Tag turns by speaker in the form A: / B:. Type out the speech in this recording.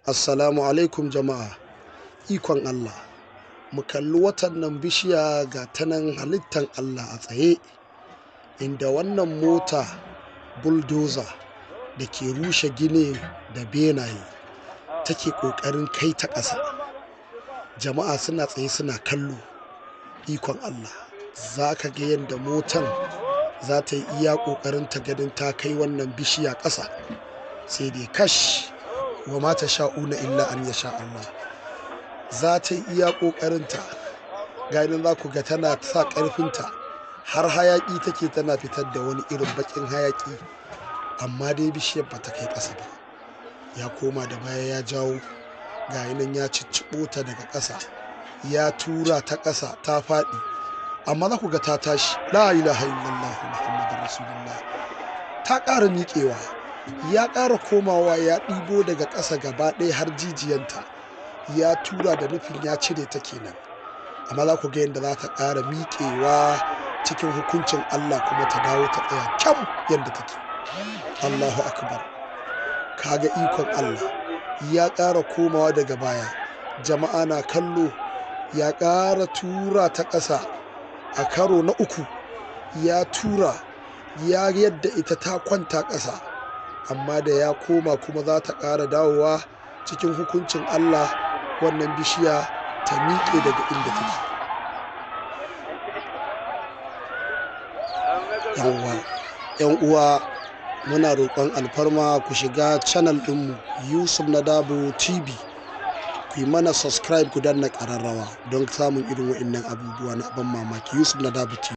A: Assalamu alaikum jama'a. Ikon Allah. Mu kalli watan nan bishiya ga ta nan halittan Allah a tsaye, inda wannan mota bulldozer da ke rushe gine da benaye take ƙoƙarin kai ta ƙasa. Jama'a suna tsaye suna kallo. Ikon Allah. Za ka ga yadda motan za ta yi iya ƙoƙarin ta ganin ta kai wannan bishiya ƙasa. Sai dai kash, wa ma ta sha'una illa an yasha Allah. Za ta yi iya ƙoƙarinta. Ga nan za ku ga tana sa ƙarfinta har hayaƙi take tana fitar da wani irin baƙin hayaƙi, amma dai bishiyar ba ta kai ƙasa ba. Ya koma da baya ya jawo, ga nan ya cicciɓo ta daga ƙasa, ya tura ta ƙasa ta faɗi, amma za ku ga ta tashi. La ilaha illallah Muhammadur Rasulullah. Ta ƙara miƙewa, ya ƙara komawa ya ɗibo daga ƙasa gaba ɗaya har jijiyanta, ya tura da nufin ya cire ta kenan. Amma za ku ga yadda za ta ƙara miƙewa cikin hukuncin Allah kuma ta dawo ta tsaya kyam yadda take. Allahu akbar. Kaga ikon Allah. Ya ƙara komawa daga baya, jama'a na kallo, ya ƙara tura ta ƙasa a karo na uku, ya tura ya yadda ita ta kwanta ƙasa, amma da ya koma kuma za ta ƙara dawowa cikin hukuncin Allah wannan bishiya ta miƙe daga inda take. Yawwa, 'yan uwa, muna roƙon alfarma ku shiga channel ɗinmu Yusuf Nadabo TV, ku yi mana subscribe, ku danna ƙararrawa don samun irin wa'innan abubuwa na ban mamaki. Yusuf Nadabo TV.